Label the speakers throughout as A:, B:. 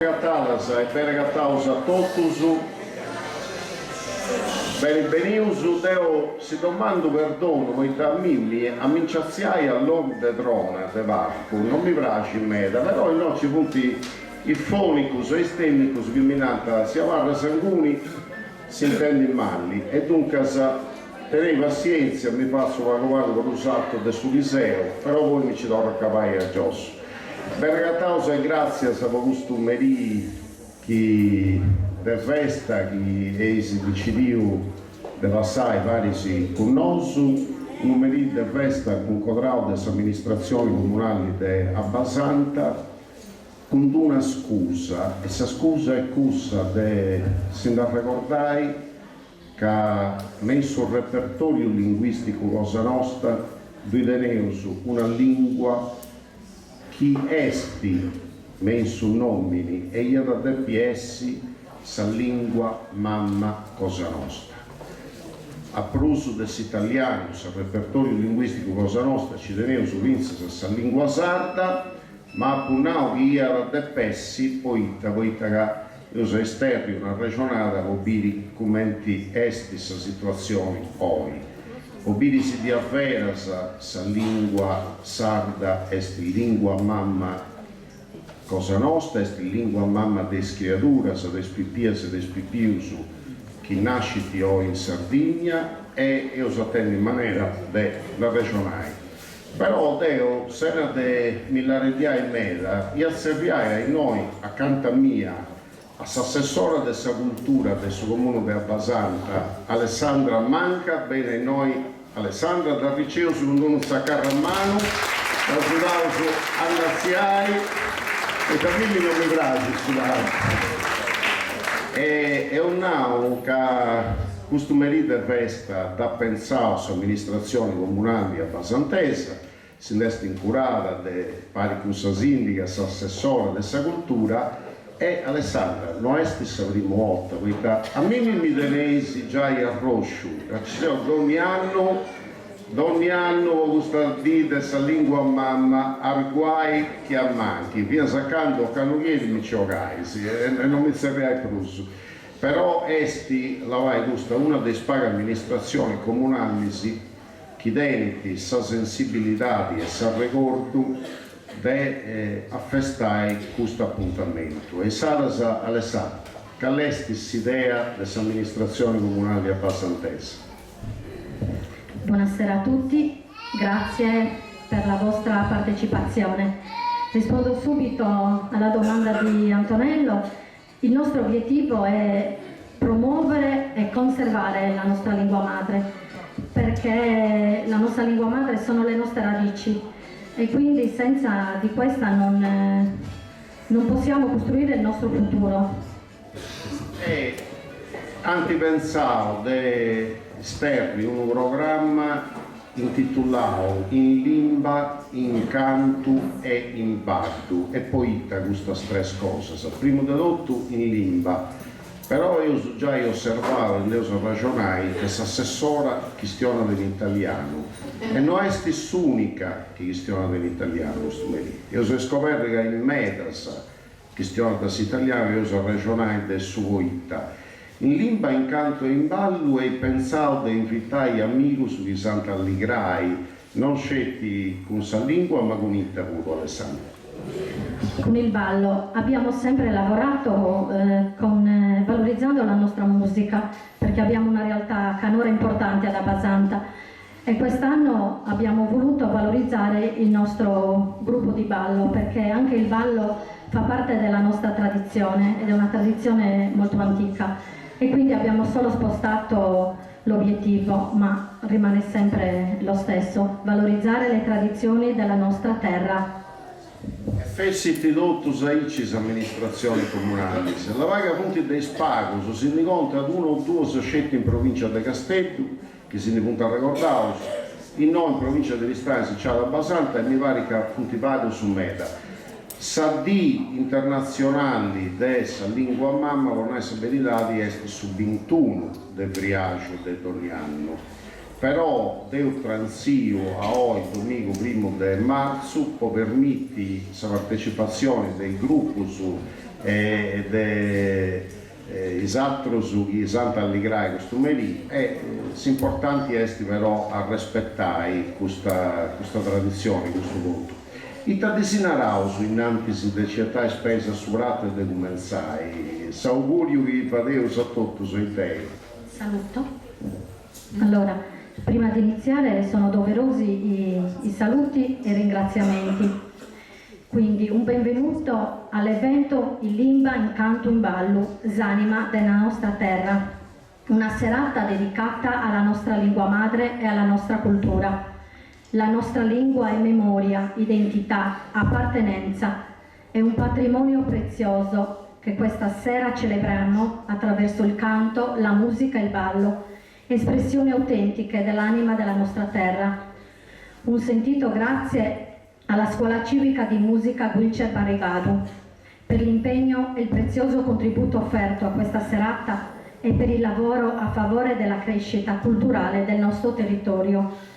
A: Agatadas e bene agataus a totus, beni benius, deu si domandu perdonu poita a mimmi a mi nci atziai a logu de trona de parcu non mi praxit meda, però innoi nci funt is fonicus e is tennicus chi mi nant si abarras inguni s'intendit mali e duncas tenei passientzia, mi fatzu pagu pagu prus artu de su chi seu, però poi mi nci torru a cabai a giossu. Bene agataus e gràtzias po custu merì chi de festa chi eis dicidiu de passai paris cun nosu, unu merì de festa cuncodrau de s'amministratzioni comunali de Abbasanta cun d'una scusa, e sa scusa est cussa de si nd'arregordai ca me in su repertoriu linguisticu cosa nosta ddui teneus una lingua chi est me in su nomini e iat a depi essi sa lingua mamma cosa nosta. A prus de s'italianu, s'arrepertoriu linguisticu cosa nosta ci teneus fintzas sa lingua sarda, ma apu nau chi iat a depi essi poita poita ca Eus a isterri un'arrexonada po biri cumenti est sa situatzioni oi, po biri si diaveras sa lìngua sarda est lìngua mamma cosa nosta, est lìngua mamma de is criaduras, de is pipias e de is pipius chi nascint oi in Sardigna e eus a tenni manera de nd'arrexonai. Però deu, sena de mi larediai meda, ia tzerriai a innoi, acanta mia, a s'assessora de sa cultura de su comunu de Abbasanta, Alessandra Manca, beni a innoi Alessandra, dd'arriceus cun d'unu tzacarru a manu, dd'agiudaus a nd'atziai, poita a mimi non mi praxit su palcu. E eus nau ca Custu merì de festa dd'at pentzau s'amministratzioni comunali abbasantesa, si nd'est incurada de pari cun sa sìndiga, s'assessora de sa cultura e Alessandra, no est sa primu 'orta, poita a mimi mi teneis giai arròsciu, ca ci seu donni annu, donni annu po custa dì de sa lìngua mamma, arguai chi ammanchi, finas a candu ocannu chi 'enit mi nci 'ogais e non mi tzerriais prus. Però est, lavai custa, una de is pagas amministratzionis comunalis chi tenit sa sensibilidadi e s'arregordu de afestai custu apuntamentu. E insaras, Alessandra, cal'est s'idea de s'amministratzioni comunali abbasantesa?
B: Buonasera a tutti, grazie per la vostra partecipazione. Rispondo subito alla domanda di Antonello. Il nostro obiettivo è promuovere e conservare la nostra lingua madre, perché la nostra lingua madre sono le nostre radici e quindi senza di questa non, non possiamo costruire il nostro futuro.
A: E ant pentzau de sterri unu programma intitulau In limba, in cantu e in baddu. E poita custas tres cosas? Primu de totu in limba. Però eus giai osservau e nd'eus arraxonai che s'assessora chistionat in italianu e no est s'unica chi chistionat in italianu custu merì. Eus a scoberri ca in medas Chistionant s'italianu e eus a arrexonai de su poita. In limba, in cantu e in ballu eis pentzau de invitai amigus chi s'ant a alligrai non sceti cun sa lingua ma cun ita puru, Alessandra?
B: Con il ballo abbiamo sempre lavorato con valorizzando la nostra musica perché abbiamo una realtà canora importante ad Abbasanta E quest'anno abbiamo voluto valorizzare il nostro gruppo di ballo perché anche il ballo fa parte della nostra tradizione ed è una tradizione molto antica e quindi abbiamo solo spostato l'obiettivo ma rimane sempre lo stesso, valorizzare le tradizioni della nostra terra.
A: E fessit totus aici is amministratzionis comunalis. Labai ca funt de is pagus, si ndi contat unu o duos sceti in provincia de Casteddu, chi si ndi funt arregordaus, innoi in provincia de Aristanis nci at Abbasanta e mi parit ca funt pagus meda. Sa dì internatzionali de sa lingua mamma, po nai sa beridadi, est su bintunu de friaxu de donni annu. Però deu trantziu a oi, domigu primu. primu de martzu po permiti sa partecipatzioni de is grupus e de is atrus chi s'ant a alligrai custu merì e s'importanti est però a respetai custa custa traditzioni, custu contu. Ita ddis naraus innantis de ci 'etai is peis a su pratu e de cumentzai? S'auguriu chi fadeus a totus it'est?
B: Saluto. Allora, prima di iniziare sono doverosi i, i saluti e i ringraziamenti. Quindi un benvenuto all'evento In Limba, in Cantu, in Ballu, s'anima della nostra terra. Una serata dedicata alla nostra lingua madre e alla nostra cultura. La nostra lingua è memoria, identità, appartenenza. È un patrimonio prezioso che questa sera celebriamo attraverso il canto, la musica e il ballo, espressioni autentiche dell'anima della nostra terra. Un sentito grazie alla Scuola Civica di Musica Guilcer Barigadu per l'impegno e il prezioso contributo offerto a questa serata e per il lavoro a favore della crescita culturale del nostro territorio.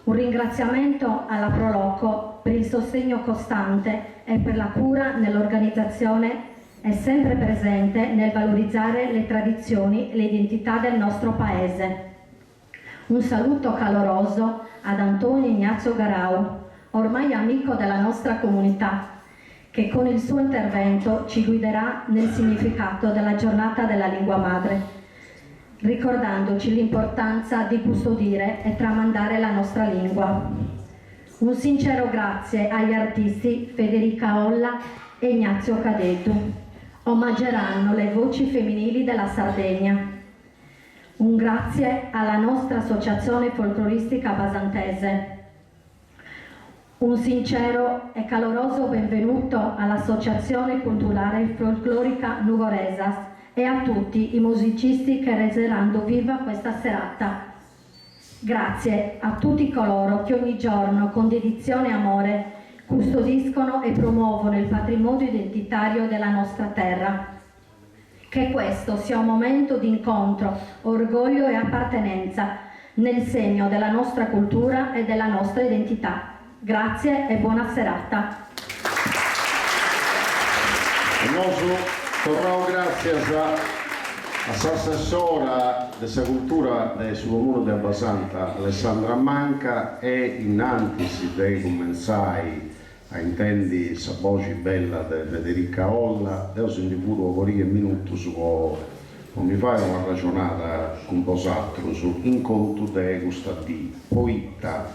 B: Un ringraziamento alla Proloco per il sostegno costante e per la cura nell'organizzazione e sempre presente nel valorizzare le tradizioni e l'identità del nostro paese. Un saluto caloroso ad Antonio Ignazio Garau, ormai amico della nostra comunità, che con il suo intervento ci guiderà nel significato della giornata della lingua madre, ricordandoci l'importanza di custodire e tramandare la nostra lingua. Un sincero grazie agli artisti Federica Olla e Ignazio Cadeddu. Omaggeranno le voci femminili della Sardegna. Un grazie alla nostra associazione folcloristica basantese. Un sincero e caloroso benvenuto all'Associazione Culturale Folclorica Nugoresas e a tutti i musicisti che renderanno viva questa serata. Grazie a tutti coloro che ogni giorno, con dedizione e amore, custodiscono e promuovono il patrimonio identitario della nostra terra. Che questo sia un momento di incontro, orgoglio e appartenenza nel segno della nostra cultura e della nostra identità. Grazie e buona serata.
A: E nosu torraus gràtzias a s'assessora de sa cultura de su Comunu de Abbasanta Alessandra Manca e innantis de cumentzai A intendi sa boxi bella de Federica Olla, deu si ndi furu una pariga 'e minutus po po mi fai una arraxonada cun bosatrus in contu de custa dì, poita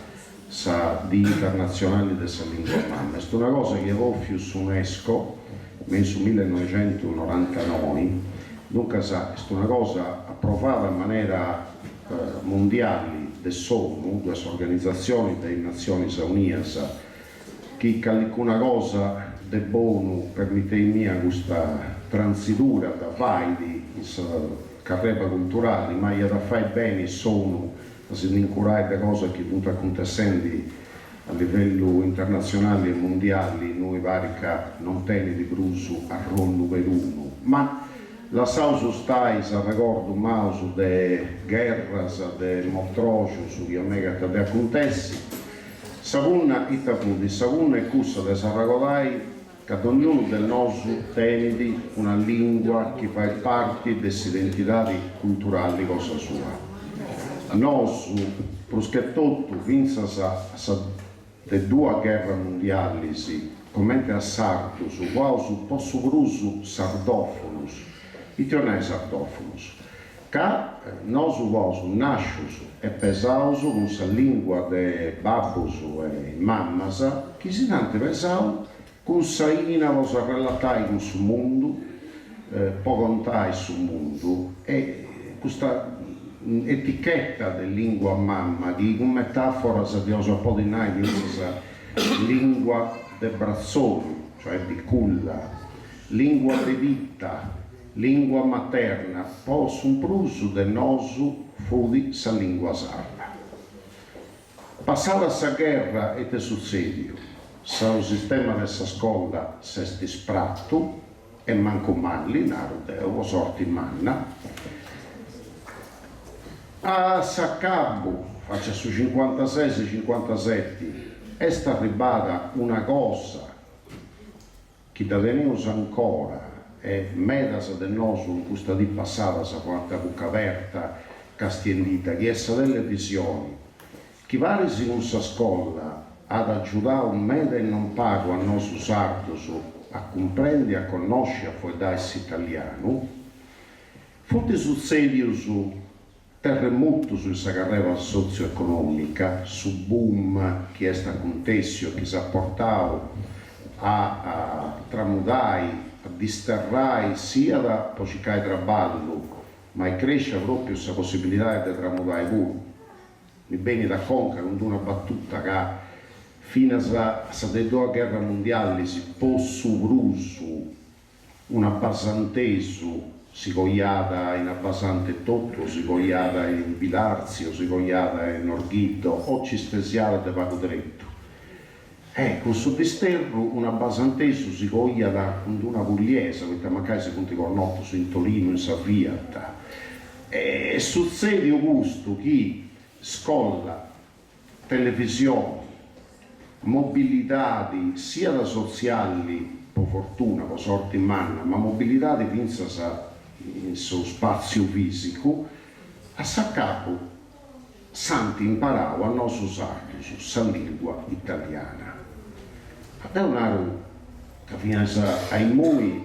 A: sa Dì Internatzionali de sa Lingua Mama est una cosa chi at bòfiu s'Unesco me in su millenoixentunorantanoi, duncas est una cosa aprovada in manera mundiali de s'ONU, de s'Organizatzioni de is Natzionis Aunias, chi callicuna cosa de bonu, permiteimia custa trantzidura, dda fait in sa carreba culturali, ma iat a fai beni s'ONU a si ndi incurai de cosas chi funt acuntessendi a livellu internatzionali e mundiali innui parit ca non tenit prus arrollu perunu. Ma lassaus stai s'arregordu maus de gherras, de motroxus chi amegant de acuntessi. Sa punna ita fut? Sa punna est cussa de s'arragodai ca dognunu de nosu tenit una lingua chi fait parti de s'identidadi culturali cosa sua. Nosu, prus che totu fintzas a sa de duas gherras mundialis, comente a sardus, fuaus po su prus sardòfonus. Ite 'olit nai sardòfonus? Ca nosu fuaus nàscius e pesaus cun sa lìngua de babbus e mammas chi si nd'ant pesau cun s'aina po s'arrelatai cun su mundu, po contai su mundu e custa eticheta de lìngua mamma chi cun metàforas dd'eus a podi nai fintzas lìngua de bratzolu, cioè di culla, lìngua de tita, Lingua materna po su prus de nosu fut sa lingua sarda. Passada sa gherra ite est sutzediu? Su sistema de sa scola s'est spratu, e mancu malli, naru deu, po sorti manna. A s'acabu, faci a su cincuantases, cincuantaseti. Est arribada una cosa chi dda teneus ancora e medas de nosu in custa dì passada s'abarrant a buca aberta castiendidda, chi est sa televisioni, chi paris cun sa scola at agiudau meda e non pagu a nosu sardus a cumprendi, a connosci, a fueddai s'italianu, funt sutzedius terremotus in sa carrera sotziu-economica, su boom chi est acuntèssiu e chi s'at portau a tramudai, a disterrai siat po circai traballu, ma est crèscia pròpriu sa possibilidadi de tramudai puru. Mi benit a conca cun d'una batuta ca finas a sa de duas gherras mundialis po su prus Un'abbasantesu si coiat in Abbasanta etotu o si coiat in Bilartzi o si coiat in Norghiddo o ci stesiat de pagu tretu. E cun su disterru un'abbasantesu si coiat cun d'una pugliesa, poita mancai si funt connotus in Torinu in sa Fiat. E est sutzediu custu chi scolla, televisioni, mobilidadi siat sotziali, po fortuna, po sorti manna, ma mobilidadi fintzas in su spatziu fisicu, a s'acabu s'ant imparau a nosu sardus sa lingua italiana. Ma deu naru ca finas a immoi,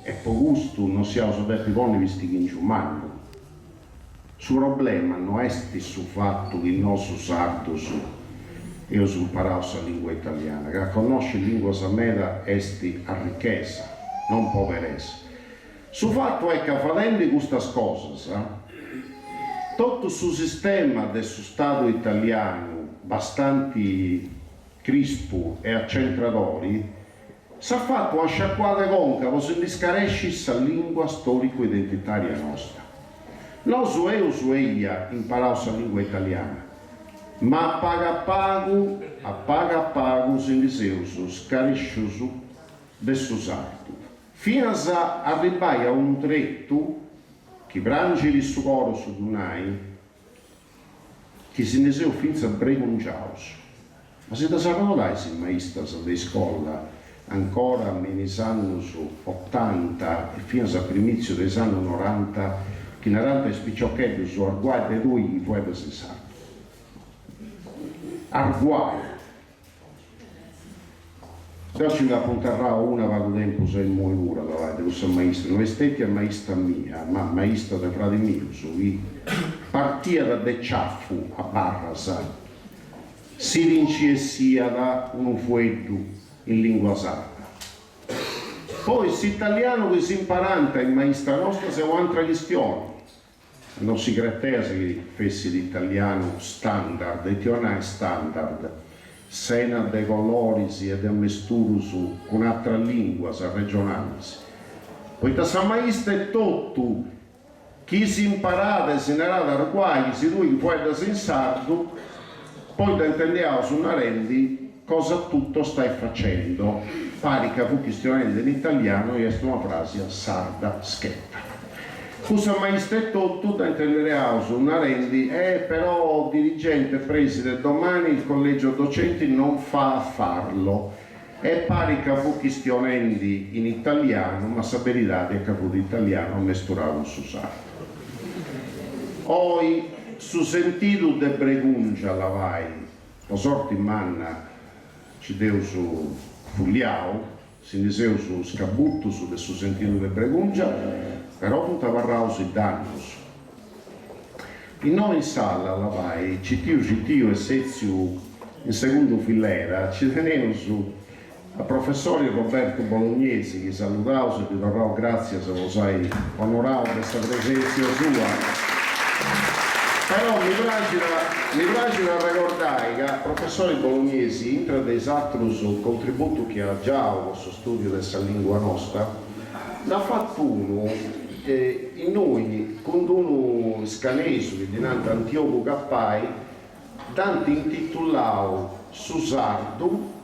A: e po custu no s'iaus a depi ponni pistighingiu mannu, Su problema no est su fatu chi nosu sardus eus imparau sa lingua italiana, ca connosci linguas meda est arrichesa, non poberesa. Su fatu est ca fadendi custas cosas, totu su sistema de su stadu italianu, bastanti crispu e acentradori, S'at fatu una sciacuada 'e conca po si ndi scaresci sa lingua storicu-identitaria nosta. Nosu eus eia imparau sa lingua italiana, ma a pagu a pagu, a pagu a pagu si ndi seus scarescius de su sardu, finas a arribbai a unu tretu chi prangit su coru su ddu nai, chi si ndi seus fintzas bregungiaus. Ma si ddas arregodais is maistas de iscola ancora me in is annus otanta e finas a primìtziu de is annus noranta chi narànt a is piciocheddus arguai de tui chi fueddas in sardu? Arguai! Deu ci nd'apu interrau una pagu tempus a immoi puru, lavai, de cussa maista, no est stetia maista mia, ma maista de fradi mius, chi partiat de ciafu a barras, si ddi nci essiat unu fueddu in lingua sarda. Poi s'italianu chi s'imparant is maistas nostras est u'antra chistioni, No si creteas chi fessit italianu standard, ita 'olit nai standard, sena de coloris e de ammesturus cun atras linguas regionalis, poita sa maista etotu chi si imparat e si narat arguai chi si tui chi fueddas in sardu, poi dda intendiaus narendi cosa tutto stai facendo, parit ca fut chistionendi in italianu i est una fràsia sarda scheta. Cussa maista etotu dda intendiaus narendi, eh però dirigente preside domani il collegio docenti non fa a farlo, e parit ca fut chistionendi in italianu ma sa beridadi est ca fut italianu ammesturau cun su sardu. Oi su sentidu de bregùngia, lavai, Po sorti manna ci dd'eus fulliau, si ndi seus scabutus de su sentidu de bregùngia, però funt abarraus is dannus. Innoi in sala, lavai, citiu citiu e sètziu in segundu filera, ci teneus a professori Robertu Bolognesi, chi saludaus e ddi torraus gràtzias po s'ai onorau de sa presèntzia sua. Però mi praxit mi praxit arregordai ca professori Bolognesi, intra de is atrus contributus chi at giau po su stùdiu de sa lìngua nosta, nd'at fatu unu innui cun d'unu iscanesu chi ddi nant Antiogu Cappai dd'ant intitulau Su sardu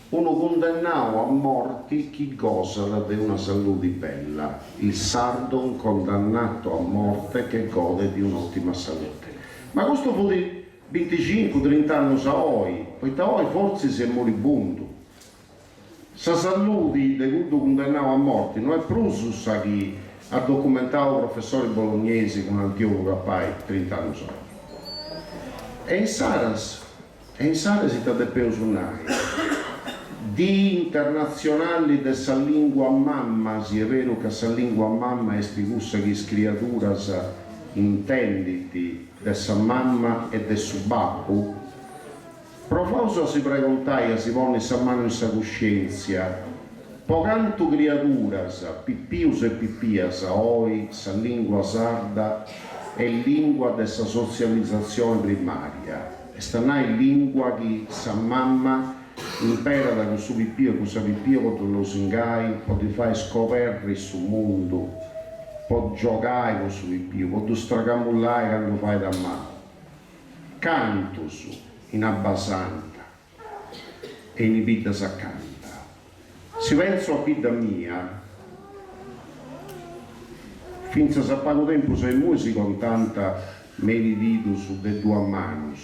A: Unu cundennau a morti chi gosat de una saludi bella, Il sardo un condannato a morte che gode di un'ottima salute. Ma custu fut binticincu, trint'annus a oi, poita. Poita oi fortzis est moribundu. Sa saludi de cuddu cundennau a morti no est prus sa chi at documentau professori Bolognesi cun Antiogu Cappai trint'annus a oi. E insaras, e insaras ita depeus nai? Dì internatzionali de sa lìngua mamma, si est beru ca sa lìngua mamma est cussa chi is criaduras intendint de sa mamma e de su babbu, Provaus a si pregontai, a si ponni sa manu in sa cuscièntzia, po cantu criaduras, pipius e pipias oi sa lìngua sarda est lìngua de sa sotzializatzioni primària, est a nai lìngua chi sa mamma imperat cun su pipiu e cun sa pipia po ddu losingai, po ddi fai scoberri su mundu, po giogai cun su pipiu, po ddu stracamullai candu fait a malu. Cantus in Abbasanta e in is biddas acanta. Si pentzu a bidda mia, fintzas a pagu tempus a immoi si contànt me is didus de duas manus.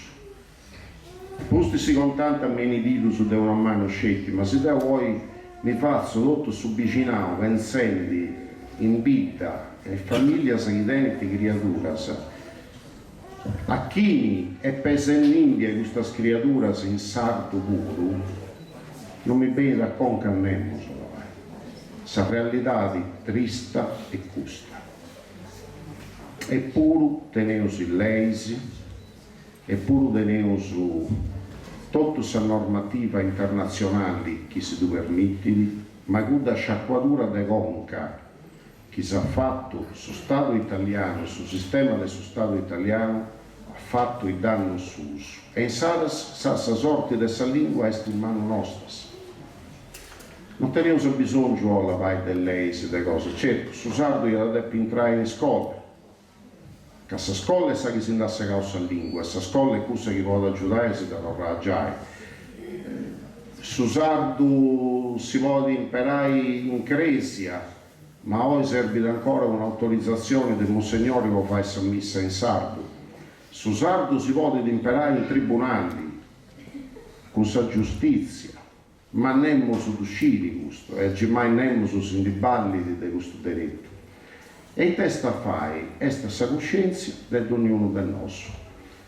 A: Pustis si contànt me is didus de una manu sceti, ma si deu oi mi fatzu totu su bixinau pentzendi in bidda e familias chi tenint criaduras, A chini est pesendindi a custas criaduras in sardu puru, non mi benit a conca nemus oe. Sa realidadi trista est custa. Epuru teneus is leis, epuru teneus totu sa normativa internatzionali chi si ddu permitit, ma cudda sciacuadura de conca chi s'at fatu su Stadu italianu, su sistema de su Stadu italianu at fatu is dannus suus e insaras sa sa sorti de sa lingua est in manu nostras. Non teneus abisongiu a labai de leis de cosas, certu su sardu iat a depi intrai in iscola, ca sa scola est sa chi si nd'at segau sa lingua e sa scola est cussa chi podit agiudai a si dda torrai a giai. Su sardu si podit imperai in cresia, ma oi serbit ancora un'autorizatzioni de Munsegnori po fai sa missa in sardu. Su sardu si podit imperai in tribunali, cun sa giustìtzia, ma nemus ddu scit custu e agimai nemus si ndi ballit de custu deretu. E ita est a fai? Est a sa cuscièntzia de donniunu de nosu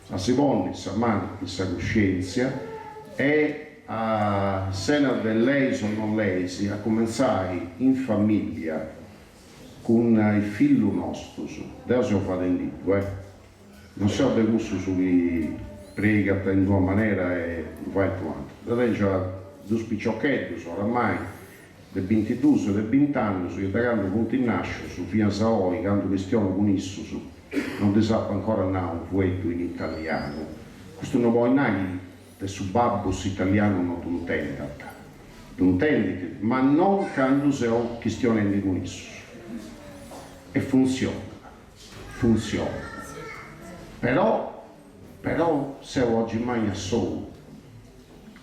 A: a si ponni sa manu in sa cuscièntzia e a, sena de leis o non leis, a cumentzai in famìllia cun is fillus nostus. Deu seu fadendiddu, eh. Non seu de cussus chi preigant in d'una manera e ddu faint un'atera. Deu tèngiu dus piciocheddus, oramai, de bintidus e de bint'annus, chi de candu funt nàscius finas a oi, candu chistionu cun issus, non ddis apu ancora nau unu fueddu in italianu. Custu no bolit nai chi de su babbu s'italianu no ddu intendant. Ddu intendint, ma non candu seu chistionendi cun issus. E funtzionat. Funtzionat. Però, però seu agimai a solu.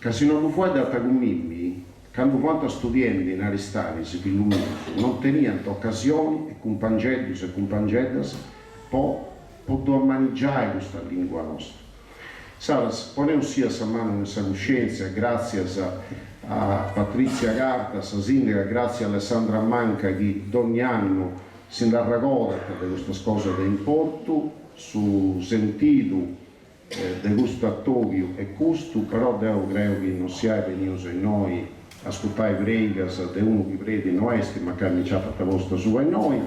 A: Ca si no ddu fueddant cun mimmi, candu fuant studiendi in Aristanis, fillus mius non teniant ocasioni e cumpangeddus e cumpangeddas po po ddu ammanigiai custa lingua nosta. Insaras, poneus siat sa manu in sa cuscièntzia, gràtzias a Patrizia Carta, sa sìndiga, gràtzias a Alessandra Manca chi dogni annu si nd'arregodat de custas cosas de importu, su sentidu de custu atobiu est custu, però deu creu chi non siais benius a innoi a ascurtai preigas de unu chi predi no est, mancai mi nci apat postu asuba innoi.